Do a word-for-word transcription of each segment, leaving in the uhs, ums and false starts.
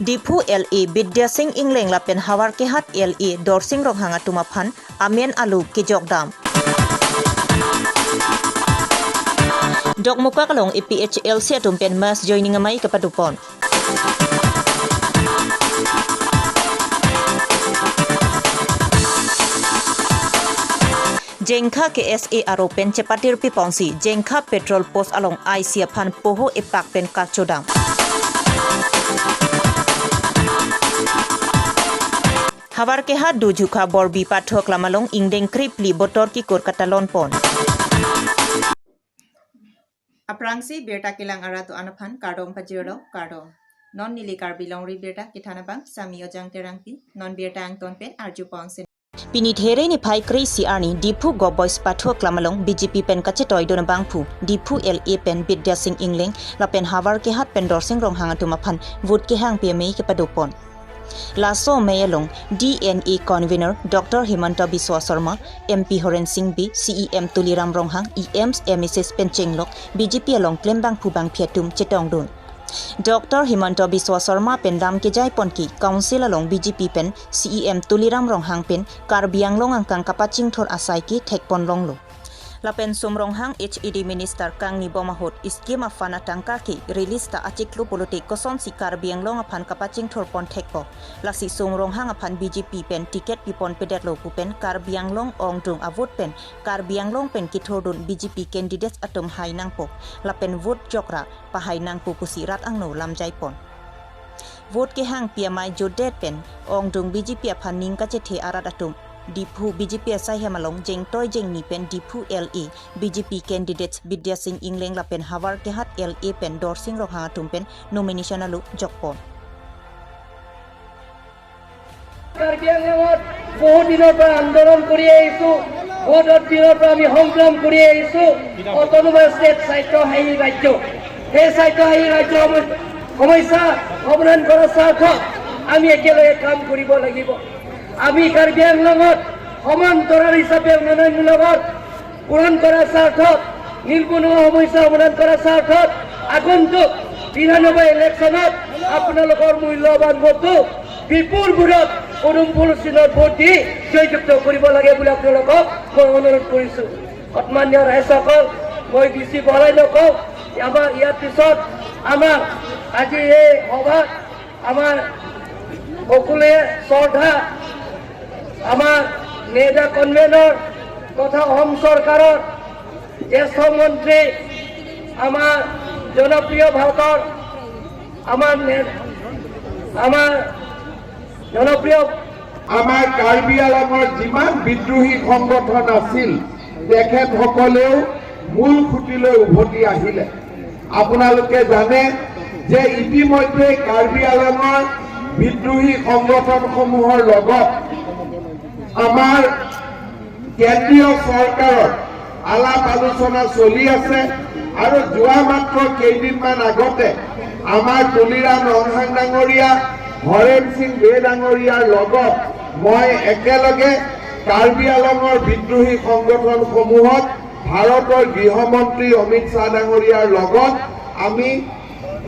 Diphu L A Bidya Sing Engleng lapen Howraghat L A Dorsing Ronghang atum aphan amen alu kejok dam. Dokmoka along A P H L C atum pen mass joining amei kepadopon. Jengkha K S A aro pen chepatir piponsi, Jengkha petrol post along I C aphan poho epak pen kachodam. Howraghat Dujukha Borbi Pathu Aklam along ingdeng kripli botor kikur katalon pon. Aphrangsi birta kelang arat do-an aphan kardom pajirlo, kardom. Non neli Karbi Longri Birta kethan abang Sami Ojang Terangpi, non birta angton pen arju pongsin. Pini There niphai kre-isi arni Diphu Govt Boys Pathu Aklam along B J P pen kachetoi dun abangphu Diphu L A pen Bidya Sing Engleng lapen Howraghat pen Dorsing Ronghang atum aphan vote kehangpi amei kepadopon. Laso amei along D N A convener Doctor Himanta Biswa Sarma, M P Horen Sing Bey, C E M Tuliram Ronghang, E Ms, M A Cs pen chenglok B J P along klembangphu bangphi atum chetongdun. Doctor Himanta Biswa Sarma pen dam kejai ponke Council along B J P pen C E M Tuliram Ronghang pen Karbi Anglong angkang kapachingthur asai ke thekpon longlo. Lapen Sum Ronghang H A D Minister kangnibom ahut scheme a-fund atangka ke release ta achiklo pulote kosonsi Karbi Anglong aphan kapachingthur pon thekpo. Lasi Sum Ronghang aphan B J P pen ticket pipon pedetlo pu pen Karbi Anglong ongdung a-vote pen Karbi Anglong pen kethurdun B J P candidates atum hai nangpo. Lapen vote jokra pahai nangpo pusi rat angno lamjai pon. Vote kehangpi amei jutdet pen ongdung B J P aphan ning kachethe arat atum Diphu B J P asaihem along jengtoi jengni pen Diphu L A B J P candidates Bidya Sing Engleng lapen Howraghat L A pen Dorsing Ronghang atum pen nomination alu jokpon. Karbi আংলঙত বহুত দিনৰ পৰা আন্দোলন কৰি আহিছো, বহুত দিনৰ পৰা আমি সংগ্ৰাম কৰি আহিছো। অট'নমাছ ষ্টেট স্বায়ত্তশাসী ৰাজ্য, সেই স্বায়ত্তশাসী ৰাজ্যৰ সমস্যা সমাধান কৰাৰ স্বাৰ্থত আমি একেলগে কাম কৰিব লাগিব। আমি কাৰ্বি আংলঙত সমান্তৰাল হিচাপে উন্নয়নমূলক পূৰণ কৰাৰ স্বাৰ্থত, নিবনুৱা সমস্যা সমাধান কৰাৰ স্বাৰ্থত আগন্তুক বিধানসভা ইলেকশ্যনত আপোনালোকৰ মূল্যৱান ভোটটো বিপুল ভোটত পদুম ফুল চিহ্নৰ ভোট দি জয়যুক্ত কৰিব লাগে বুলি আপোনালোকক মই অনুৰোধ কৰিছো। সন্মানীয় ৰাইজসকল, মই বেছি বহলাই নকওঁ। আমাৰ ইয়াৰ পিছত আমাৰ আজি এই সভাত আমাৰ সকলোৱে শ্ৰদ্ধা আমাৰ নেডা কনভেনৰ তথা অসম চৰকাৰৰ জ্যেষ্ঠ মন্ত্ৰী, আমাৰ জনপ্ৰিয় ভাৰতৰ আমাৰ নে-, আমাৰ জনপ্ৰিয় আমাৰ কাৰ্বি আংলঙৰ যিমান বিদ্ৰোহী সংগঠন আছিল, তেখেতসকলেও মূল খুঁটিলৈ উভতি আহিলে। আপোনালোকে জানে যে ইতিমধ্যে কাৰ্বি আংলঙৰ বিদ্ৰোহী সংগঠনসমূহৰ লগত আমাৰ কেন্দ্ৰীয় চৰকাৰৰ আলাপ আলোচনা চলি আছে আৰু যোৱা মাত্ৰ কেইদিনমান আগতে আমাৰ তুলিৰাম ৰংহাং ডাঙৰীয়া, হৰেণ সিং বে ডাঙৰীয়াৰ লগত মই একেলগে কাৰ্বি আংলঙৰ বিদ্ৰোহী সংগঠনসমূহত ভাৰতৰ গৃহমন্ত্ৰী অমিত শ্বাহ ডাঙৰীয়াৰ লগত আমি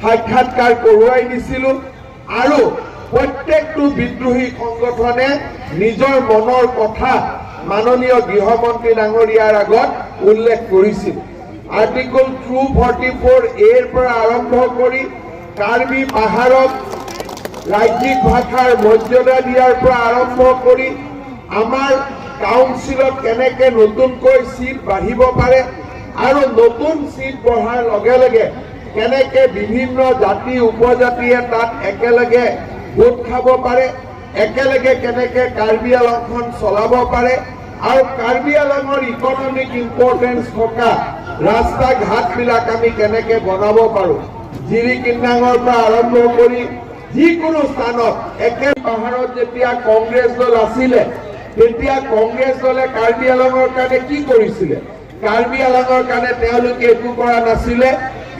সাক্ষাৎকাৰ কৰোৱাই দিছিলো। আৰু প্ৰত্যেকটো বিদ্ৰোহী সংগঠনে নিজৰ মনৰ কথা মাননীয় গৃহমন্ত্ৰী ডাঙৰীয়াৰ আগত উল্লেখ কৰিছিল। আৰ্টিকল টু ফৰ্টি ফ'ৰ এৰ পৰা আৰম্ভ কৰি কাৰ্বি পাহাৰক ৰাজ্যিক ভাষাৰ মৰ্যাদা দিয়াৰ পৰা আৰম্ভ কৰি আমাৰ কাউন্সিলত কেনেকে নতুনকৈ চিট বাঢ়িব পাৰে আৰু নতুন চিট বঢ়াৰ লগে লগে কেনেকে বিভিন্ন জাতি উপজাতিয়ে তাত একেলগে গোট খাব পাৰে, একেলগে কেনেকে কাৰ্বি আংলংখন চলাব পাৰে আৰু কাৰ্বি আংলঙৰ ইকনমিক ইম্পৰ্টেঞ্চ থকা ৰাস্তা ঘাটবিলাক আমি কেনেকে বনাব পাৰোঁ। জিৰি কিন্নাঙৰ পৰা আৰম্ভ কৰি যিকোনো স্থানত একে পাহাৰত যেতিয়া কংগ্ৰেছ দল আছিলে, তেতিয়া কংগ্ৰেছ দলে কাৰ্বি আংলঙৰ কাৰণে কি কৰিছিলে? কাৰ্বি আংলঙৰ কাৰণে তেওঁলোকে একো কৰা নাছিলে।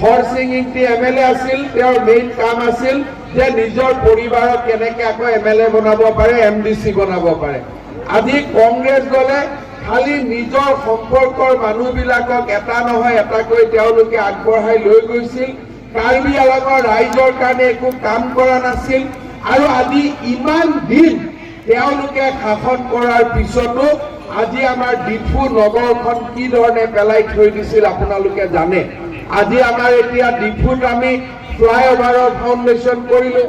হৰসিং ইংতি এম এল এ আছিল, তেওঁৰ মেইন কাম আছিল যে নিজৰ পৰিবাৰক কেনেকে আকৌ এম এল এ বনাব পাৰে, এম ডি চি বনাব পাৰে। আজি কংগ্ৰেছ দলে খালি নিজৰ সম্পৰ্কৰ মানুহবিলাকক এটা নহয় এটাকৈ তেওঁলোকে আগবঢ়াই লৈ গৈছিল। কাৰ্বি আংলঙৰ ৰাইজৰ কাৰণে একো কাম কৰা নাছিল। আৰু আজি ইমান দিন তেওঁলোকে শাসন কৰাৰ পিছতো আজি আমাৰ ডিফু নগৰখন কি ধৰণে পেলাই থৈ দিছিল আপোনালোকে জানে। আজি আমাৰ এতিয়া ডিফুত আমি ফ্লাইঅভাৰৰ ফাউণ্ডেশ্যন কৰিলো।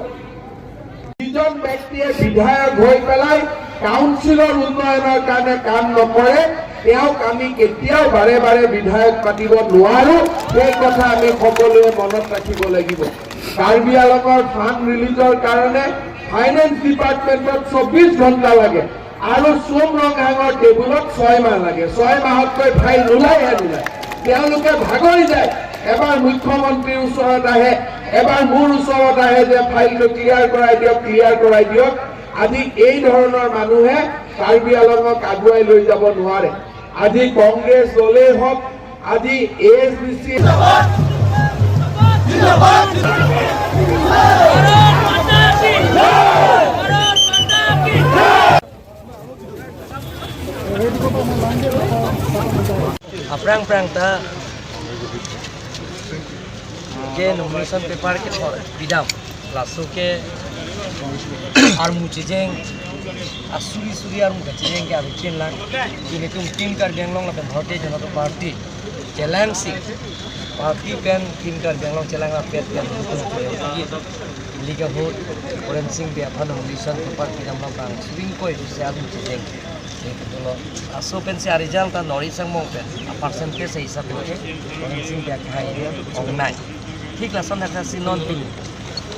যিজন ব্যক্তিয়ে বিধায়ক হৈ পেলাই কাউন্সিলৰ উন্নয়নৰ কাৰণে কাম নকৰে, তেওঁক আমি কেতিয়াও বাৰে বাৰে বিধায়ক পাতিব নোৱাৰো। সেই কথা আমি সকলোৱে মনত ৰাখিব লাগিব। কাৰ্বি আংলঙৰ ফাণ্ড ৰিলিজৰ কাৰণে ফাইনেন্স ডিপাৰ্টমেণ্টত চৌব্বিছ ঘণ্টা লাগে আৰু চোম ৰংহাঙৰ টেবুলত ছয় মাহ লাগে। ছয় মাহতকৈ ফাইল নোলায়হে নোলায়। তেওঁলোকে ভাগৰি যায়। এবাৰ মুখ্যমন্ত্ৰীৰ ওচৰত আহে, এবাৰ মোৰ ওচৰত আহে যে ফাইলটো ক্লিয়াৰ কৰাই দিয়ক, ক্লিয়াৰ কৰাই দিয়ক। আজি এই ধৰণৰ মানুহে কাৰ্বি আংলঙক আগুৱাই লৈ যাব নোৱাৰে। আজি কংগ্ৰেছ দলেই হওক, আজি A S D C Aphrang aphrang ta ke nomination paper kethor pidam, laso ke armu chejeng, asuri suri armu kachejeng ke aru chenlang. Nelitum Team Karbi Anglong lapen Bharatiya Janata Party chelangsi, party pen Team Karbi Anglong chelang rapet pen nelitum ke ili ahut Horen Sing Bey aphan nomination paper pidam abang suri ingkoi pusi armu chejeng. Laso pensi a-result ta North East angbong pen a-percentage hisap pen ke Horen Sing Bey akhai ong nang. Thik lason akhai si non pini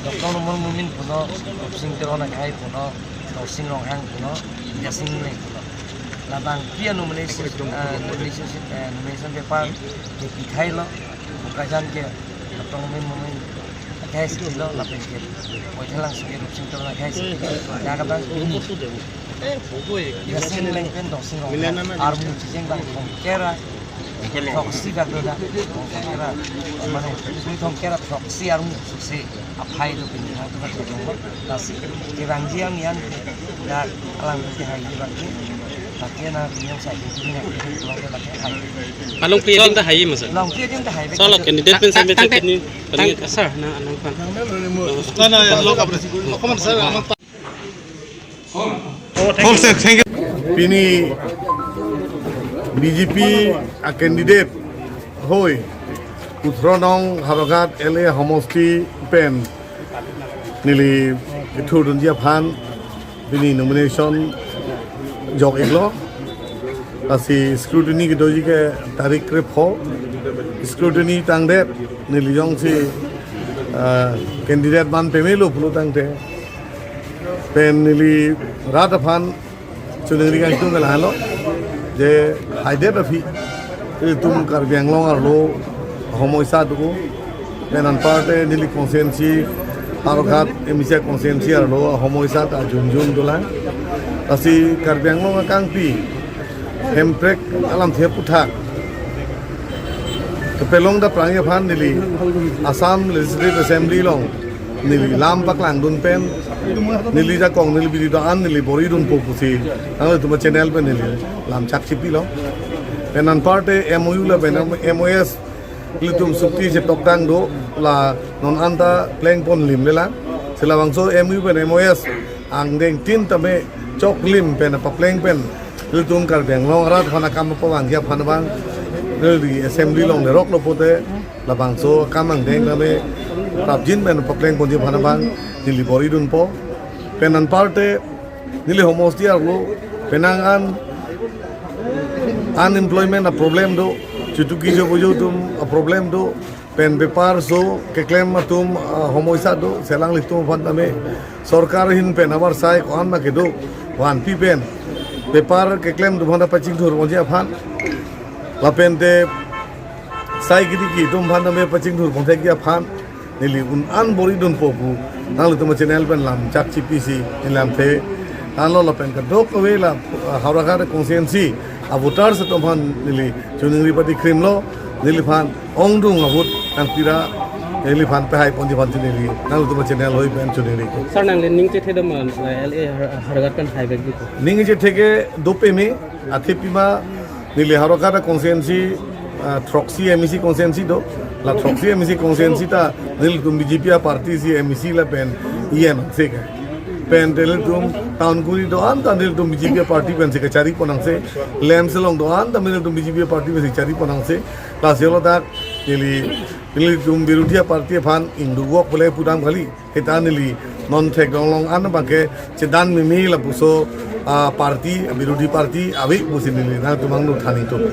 Doctor Numal Momin pulo, Rupsing Teron akhai pulo, Dorsing Ronghang pulo, Jasing Engleng pulo. Labang pia nomination, ah, nomination, eh, nomination paper ke pithailo, Bokajan ke Doctor Numal Momin akhai si pilo, lapen ke Boithalangso ke Rupsing Teron akhai si pilo. Dak abang pini Jasing Engleng pen Dorsing Ronghang armu chejeng abang thomkep ra throksi bak do dak, thomkep ra, mane suri thomkep ra throksi armu suse aphai do pini ha tu ka chejong ba. Lasi kevangji amian dak alang ke hai ji bang ke. Laki na pini sai ke pini na ke long ke laki hai. Along pri adim ta hai mas. Long pri adim ta hai. Solo candidate pen sampai tang, tang, tang, tang, sir, na along pan. Na na lo ka. Come on sir. Pini B J P a-candidate hoi Uthronong Howraghat L A homosti pen neli kethurdunji aphan pini nomination jok-iklo. Lasi scrutiny kedoji ke tarik krepho. Scrutiny tangdet neli jongsi, ah, candidate man pemelo pulo tangte pen neli rat aphan choningri kangtung ke lahelo je haidet aphi ilitum Karbi Anglong arlo homoisa do, pen anparte neli constituency Howraghat M A C constituency arlo homoisa ta junjun dolang. Lasi Karbi Anglong akangpi Hemprek alamthe aputhak kepelong dapprangji aphan neli Assam Legislative Assembly along neli lam paklangdun pen neli jakong neli bidi do-an neli boridunpo pusi nanglitum channel pen neli lam chakchipilo. Pen anparte M O U lapen M O S ilitum sukti chetokdang do, la non anta plengponlimlelang. Si labangso M O U pen M O S angdengtin tame choklim pen papleng pen ilitum Karbi Anglong arat aphan akam pavangji aphan abang neli assembly along leroklo pote labangso akam angdeng tame prapjin pen paplengponji aphan abang neli boridunpo. Pen anparte neli homosti arlo penang an unemployment a-problem do, chutuki jobo jo atum a-problem do, pen bepar so keklem atum, ah, homoisa do, si alanglitum aphan tame sorkar ahin pen avarsai ko-an ma kedo, vanpi pen bepar keklem atum aphan pachingthurponji aphan, lapente sai kidi ki atum aphan tame pachingthurpon thekji aphan neli un-an boridunpo pu nanglitum channel pen lam chakchipisi neli lamthe. Anlo lapen kadokave la, ah, Howraghat constituency a-voters atum aphan neli choningri pati krimlo, neliphan ongdung a-vote nangpira, neliphan pehaiponji aphan si neli nanglitum channel hoi pen choningri ko. Sir, nangli ning chethe dam, eh, L A Howraghat pen haivekji ko? Ning chethe ke dopeme, athe pima neli Howraghat constituency, ah, throksi M A C constituency do, la throksi M A C constituency ta nelitum B J P a-party si M A C lapen E M se ke. Pen nelitum town kuri do-an ta nelitum B J P party pensi kachari ponang se, lem selong do-an ta nelitum B J P party pensi chari ponang se, lasi lo dak neli nelitum birodhi party aphan ingduk wok pule pudam kali. Heta neli non theklong long an abangke chedan mimi lapuso, ah, party, birodhi party ave pusi neli nangtum angno than ingtung.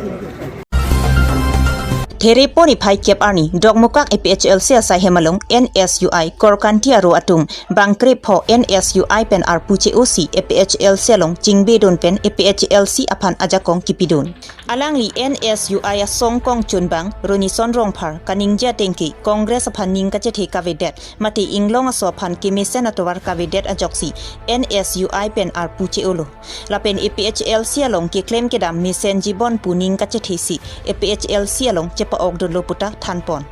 There pon niphai kep arni, Dokmokak A P H L C asai hem along N S U I Korkanthi aro atum bangkrepho N S U I pen arpu che-osi A P H L C along chingbedun pen A P H L C aphan ajakong kipidun. Alangli N S U I asong kongchunbang Ronison Rongphar kaningje atengke Congress aphan ning kachethe kavedet mate inglong aso aphan kemesen atovar kavedet ajoksi N S U I pen arpu che-olo. Lapen A P H L C along keklem kedam mesen jibon pu ning kachethesi A P H L C along chepa-okdunlo puta thanpon.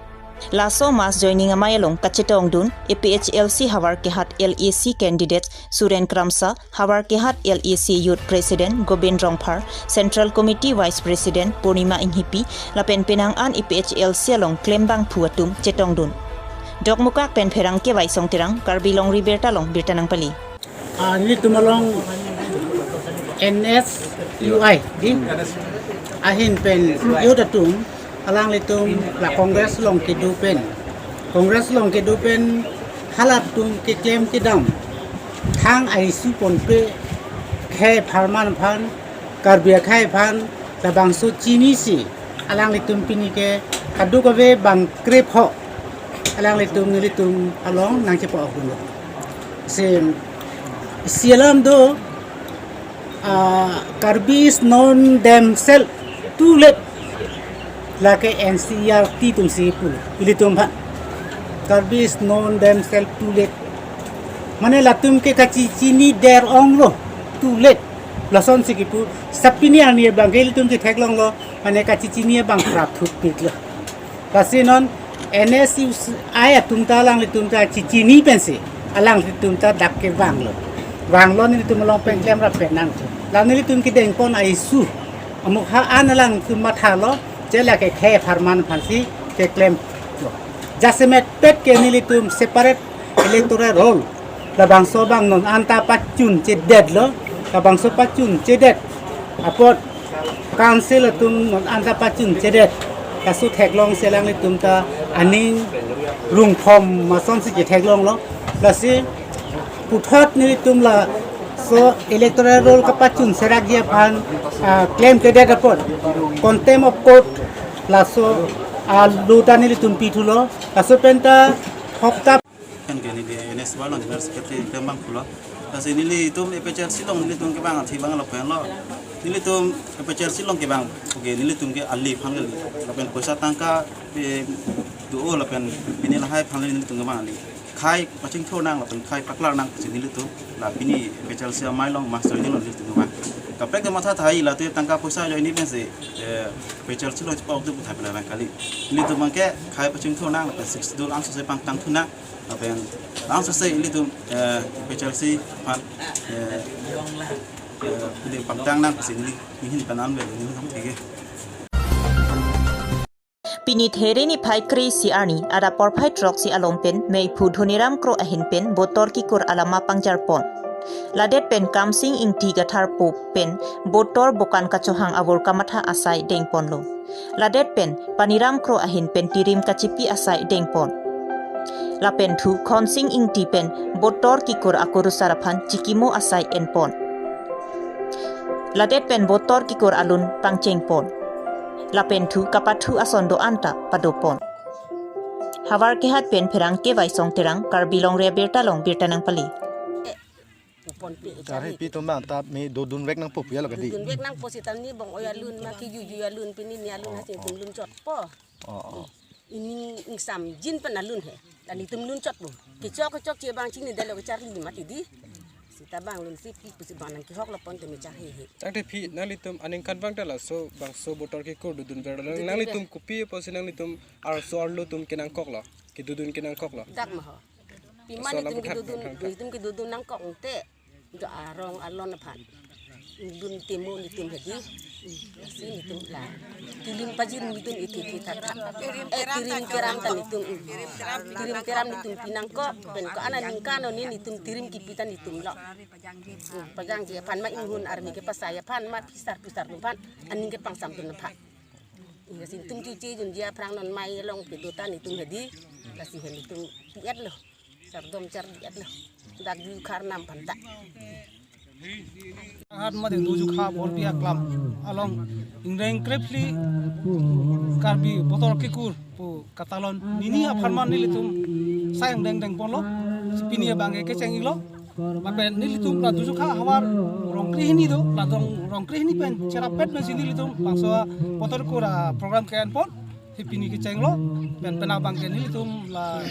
Laso mass joining amei along kachetongdun A P H L C Howraghat L A C candidate Suren Kramsa, Howraghat L A C Youth President Gobind Rongphar, Central Committee Vice President Purnima Inghipi, lapen penang an A P H L C along klembangphu atum chetongdun. Dokmokak pen Pherangke Vaisong Terang, Karbi Longri Abirta along birta nangpali. Ah, nelitum along N S U I, di? Ahin pen youth atum, alanglitum la Congress along kedo pen. Congress along kedo pen halatum keklem kedam. Thang ai su ponpe khei apharman aphan, Karbi akhei aphan, labangso chinisi, alanglitum pini ke kadokave bangkrepho. Alanglitum nelitum along nangchepa-okdunlo. Si, isi alam do, ah, Karbis known themselves too late. Lake N C E R T atumsi pu, ilitum aphan. Karbis known themselves too late. Mane latum ke kachechini der-onglo, too late. Lasonsi kipu, sapini arni abangke ilitum chetheklonglo, mane kachechini abang prapthutpiklo. Lasi non N S U I atum ta alanglitum ta chechini pensi, alanglitum ta dak kevanglo. Vanglo nelitum along pen klemrap pen nangthu. La nelitum kedengpon ai su. Amokha an alanglitum mathalo, che lake khei apharman aphansi keklemlo. Jasemet pet ke nelitum separate electoral roll. Labangso abang non anta pachunchedetlo, labangso pachunchedet. Apot council atum non anta pachunchedet. Kasu theklongsi alanglitum ta aning rungphom masonsi chetheklonglo. Lasi puthot nelitum laso electoral roll kapachunserakji aphan, ah, klemkledet apot contempt of court laso, ah, lo ta nelitum pithulo. Laso pen ta hokta Kan ke neli N S Y along General Secretary klemvangphulo. Lasi nelitum A P H L C along nelitum kevang athi abang lapen lo. Nelitum A P H L C along kevang. Okay, nelitum ke ali aphan kali. Lapen poisa tangka pe do-o lapen pini lahai aphan nelitum kevang ali. Khei pachingthur nang lapen khei paklar nang pusi nelitum la pini A P H L C amei along mass joining along nelitum kevang. Kaprek ke matha tahai late tangka poisa joining pensi, eh, A P H L C along chepa-ok do puthai pela abang kali. Nelitum abangke khei pachingthur nang lapen Sixth Schedule angsose pangtangthu nang. Lapen langsose ilitum, eh, A P H L C aphan, eh, eh, ili pangtang nang pusi neli ninghin pen an velo neli nang thege. Pini there niphai kre-isi arni, adap porphai throksi along pen, meiphu Dhoniram Kro ahin pen, botor kikur alama pangjarpon. Ladet pen Kamsing Ingti Gatharpo pen, botor bokan kachohang avur kamatha asai dengponlo. Ladet pen Paniram Kro ahin pen tirim kachipi asai dengpon. Lapen thu Khonsing Ingti pen botor kikur akurusar aphan chikimo asai enpon. Ladet pen botor kikur alun pangchengpon. Lapen thu kapathu ason do-an ta padopon. Howraghat pen Pherangke Vaisong Terang, Karbi Longri Abirta along birta nangpali. Pon pe Tare chari. Pi tum bang ta mi dodun vek nangpo pu ya lo kadi. Dodun vek nangpo sitame ni bong oi alun ma kejui jui alun pini ni alun. Oh, hasi oh. Tum lunchotpo. Oh, oh. Ini ingsam jin pen alun he. Dan itum lunchotpo. Kechok kechok che bang chini dalo kecharli mati di. Sita bang lunsi pi pusi bang nangkehok lo pon tumi chari he. Tangte phi nanglitum aningkan bang ta laso bangso botor kikur dodun ver lo. Dodun ver. Nanglitum kopi pusi nanglitum arso arlo atum kenangkoklo. Kedodun kenangkoklo. Dak ma ho. Piman. Soal itum abu kedodun, thak, thak. Itum kedodun nangkok te. Itum arong alon aphan. Dun temo netum hedi. Si netum la. Kilim pajir netum iti iti tata. Eh, kirim keram ta netum. Kirim keram netum pinangkok. Pen ko-an aningkan oni netum tirim kipi ta netum lo. Hmm, pajangji aphan ma inghun army kepasai aphan ma phisar phisar atum aphan. Aning kepangsam atum aphan. Iya si netum chuche junji aphrang non mai along kedo ta netum hedi. Lasi hen netum piat lo. Sardom char diat lo. Dak ju khar nam phanta. Hat mate dujukha borpi aklam along ingdeng krepli Karbi Botor Kekur pu katalon nini apharman nelitum sayang deng deng ponlo. Si pini abang ke kecheng iklo. Lapen nelitum la dujukha havar rongkre hini do, la dong rongkre hini pen cherapet pensi nelitum bangso Botor Kekur program ke-en pon. Si pini kechenglo, pen penang abang ke nelitum la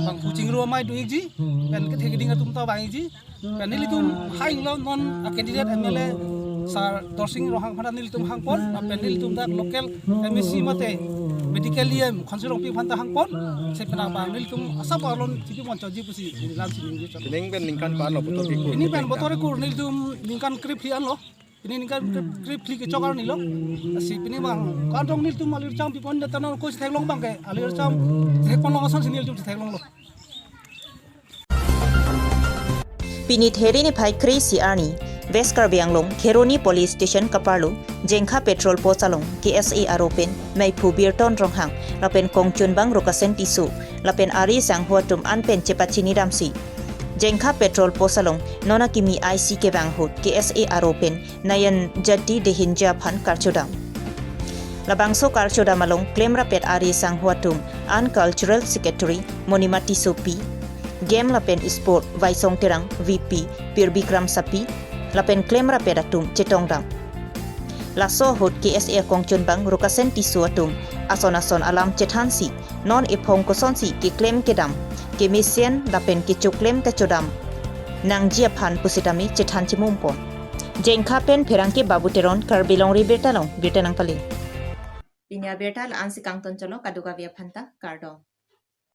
bang kuching ro mai do ikji, pen kethe keding atum ta vang ikji, pen nelitum hang lo non a candidate M L A Sar Dorsing Ronghang aphan nelitum hang pon, pen nelitum dak local M A C mate medical E M Khonsi Rongpi aphan ta hang pon, si penang abang nelitum asap arlon chipi mon choji pusi nelilam si ningje chot. Pining pen ningkan ko-an lo Botor Kekur? Pini pen Botor Kekur nelitum ningkan krepli anlo. Pini ningkan krepli kechok arni lo. Si pini bang kantong nelitum alir cham pipon data non ko si theklong abang ke alir cham theklong ason si nelitum theklonglo. Pini Theri niphai kre-isi arni, West Karbi Anglong Kheroni Police Station kaparlo, Jengkha Patrol Post along K S A aro pen Meiphu Birton Ronghang lapen kongchunbang Rukasen Tisso lapen ari sangho atum an pen chepachini damsi Jengkha Patrol Post along non akimi I C kevang ahut K S A aro pen Nayan Jati Dehinja aphan karchodam. Labangso karchodam along klemrapet ari sangho atum an Cultural Secretary Monima Tissopi, Game lapen Sport Vaisong Terang, V P Pirbikram Sapi, lapen klemrapet atum chetongdam. Laso ahut K S A kongchunbang Rukasen Tisso atum ason ason alam chethansi non ephong kosonsi keklem kedam, kemesen lapen kechoklem kachodam nangji aphan pusitame chethan chimum pon. Jengkha pen pherangke Babu Teron, Karbi Longri Birta along birta nangpale. Pini abirta la-ansi kangton cholo, kadokave aphanta kardom.